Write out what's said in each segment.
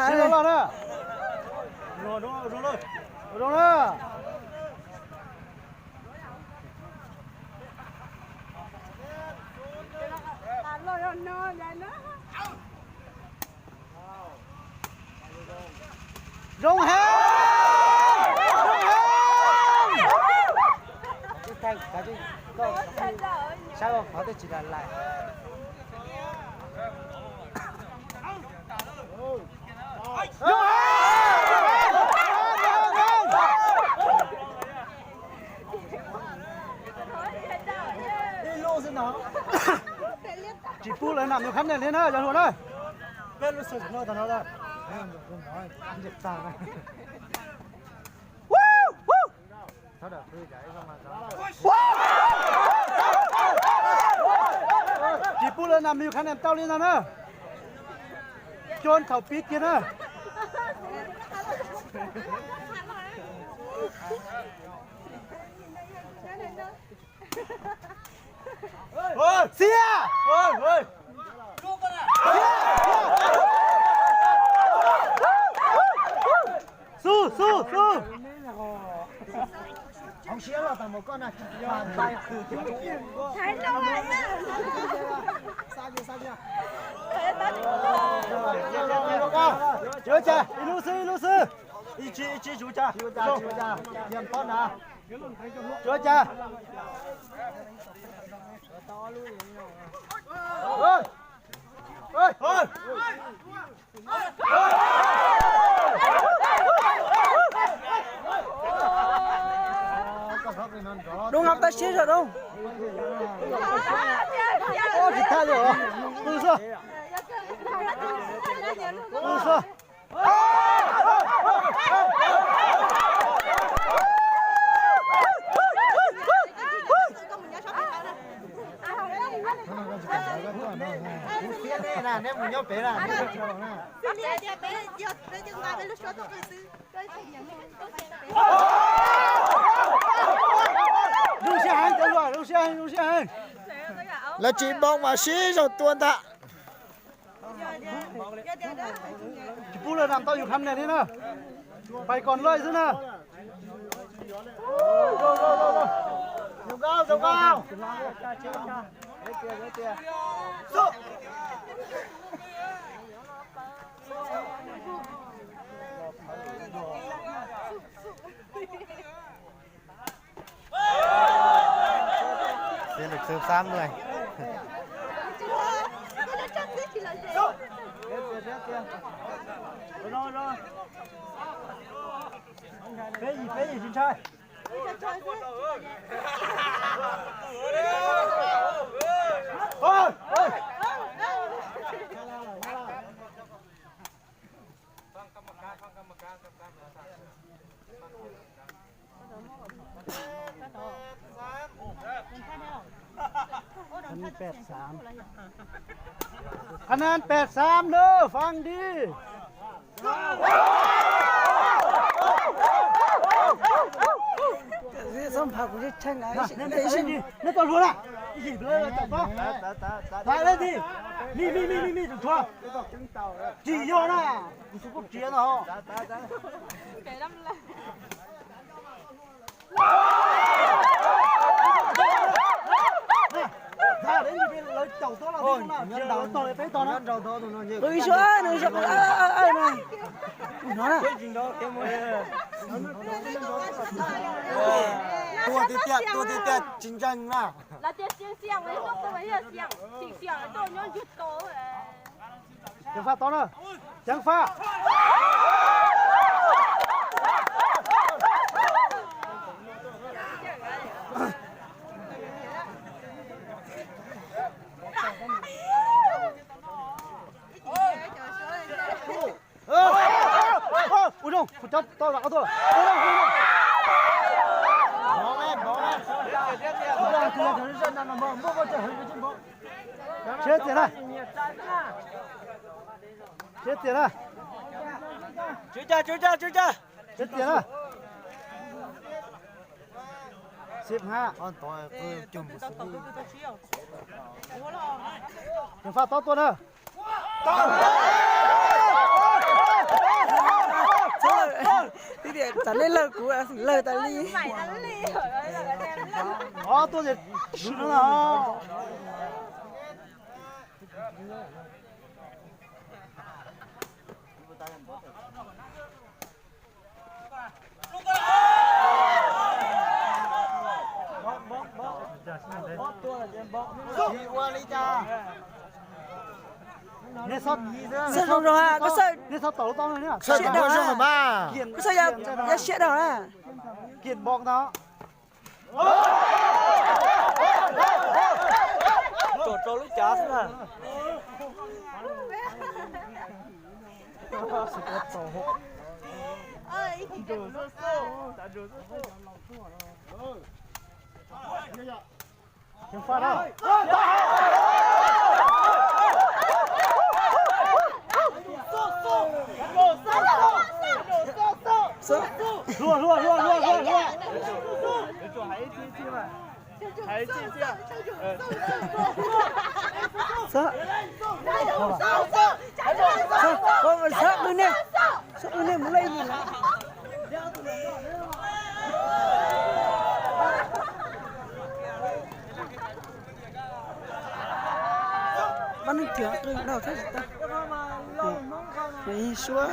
Sib los loj na. Zoo na. Zoo heev, zoo heev. Saib qhov twg tsis lais lais. Tsis pub lawv nam yus khab nees li na, yog luag na. Tsis pub lawv nam yus khab nees tau li ntag na. Coj thaum pib kiag na. Xiab! Xub, xub, xub! Tsuav cas, ib lub xwb, ib lub xwb. Ib tsib, ib tsib, tsuav cas. Tsuav cas. Doo, hab tag siab zog Doo. Tsis tag li os. Pw xwb. Pw xwb. Kuv fiab nej na, neb mus nyob pem na. Zoo siab heev cov luag, zoo siab heev, zoo siab heev. Lawv tsis npoo mas sib zaug tua ntag. Tsis pub lawv nam tau yus khab nees li na. Pais koom lawj xwb na. Xib lwm xwb xab lawm. Peb yim, peb yim tsis ntshai. Khab nees pem xaam na, faam di. Neb tau luag na. Tsis yog na, kuv kuj tsis yog no. Lawv caum tau los tau peb tog na. Nws suav, nws suav, no na. Tuag tiag tiag, tuag tiag tiag, tsis ntseeg na. Ceev faj tau na. Ceev faj. Ua zoo, kuv cov tau zam qab tuaj. Siab txias na. Siab txias na. Tswv ca, tswv ca, tswv ca. Siab txias na. Xib hab. Cov faj tob tuaj na. Txhob lawg, tib tias tsam nej lawg kuv lawg tas li. Ob tuaj ces tsis no na. Xwb zoo zoo, koj xawb, koj xawb yog siab dhau na. Kiag npoo ntag. Tsuas rau lub cav xwb na. Hlua, hlua, hlua, hlua, hlua, hlua. Txhob, txhob qw nej, txhob qw nej mus lej ib lwm na. Pab neeg tiag qw dhau thiab tsis tau. Suab.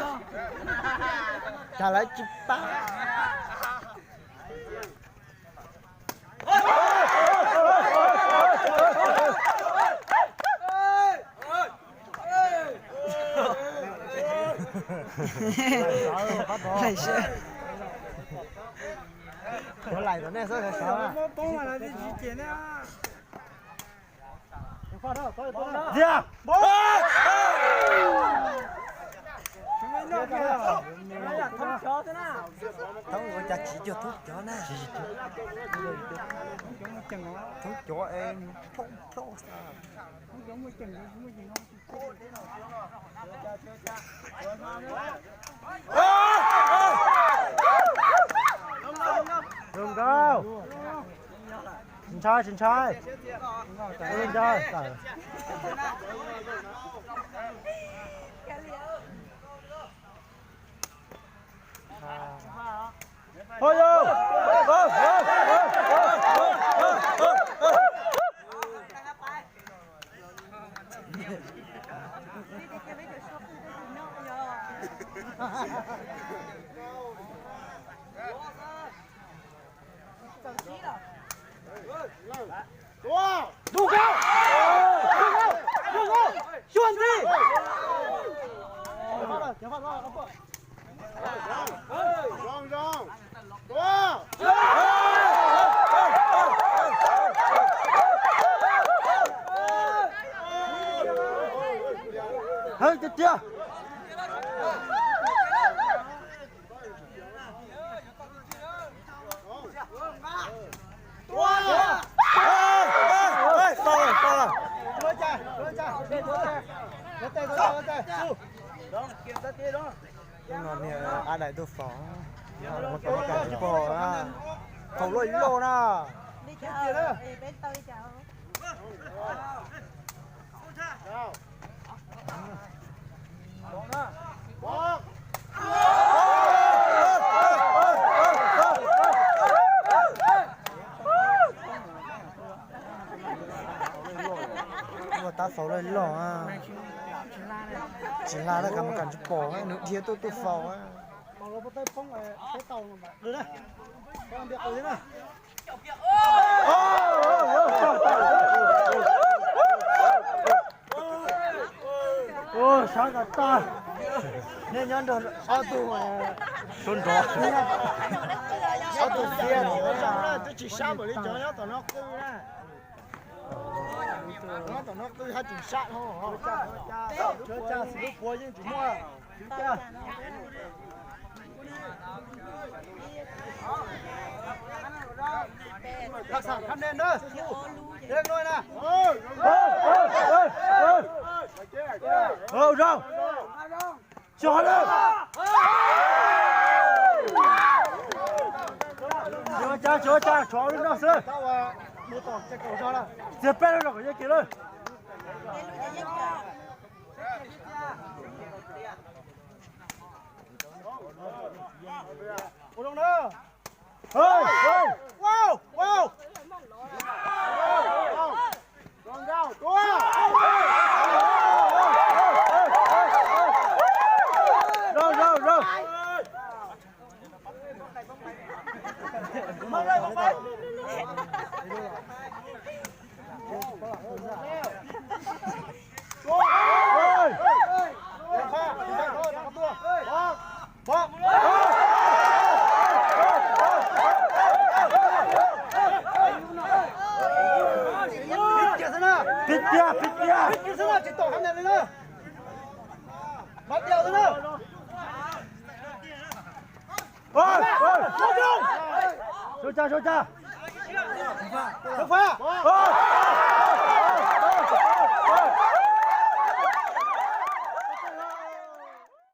Cas lawv tsis pab. Lais tom nej xwb sawv sawv. Thoob ua cas tsis cuag thoob cov na. Thoob cov es plhooj plhooj xwb. Zoo nkauj. Tsis ntshai, tsis ntshai. Tawm li ntawd, tawm. Ho yau. Tua! Tua! Tua! Xyuas ntxiv! Zoo, zoo. Tua! Hawv, tiag tiag. Lub no niag ab daim tuaj faus, muab tau ib ka tsis pom na, thaum loj loj na. Ua tab faus loj loj, tsis hla lawm, kab mob kab tsis pom, nws dhia tuaj tuaj faus. Ua sab tas tas. Nej nyob nrog ob tug, suab nrov, ob tug xiab, twb tsis sab npaum li cov nyob tom no qw na. Nyob tom no qw haj tseem sab dhau. Xwm lub puav yeej tsis muaj. Khab xam khab nees na, dej nuj na. Ua zoo. Tsis hov lawm. Yuav Tsa tsov, tsa tsov lub no xwb. Txiav peb lub no kom yeej kiag lawm. Pib tiag, pib tiag. Sua tsa, sua tsa.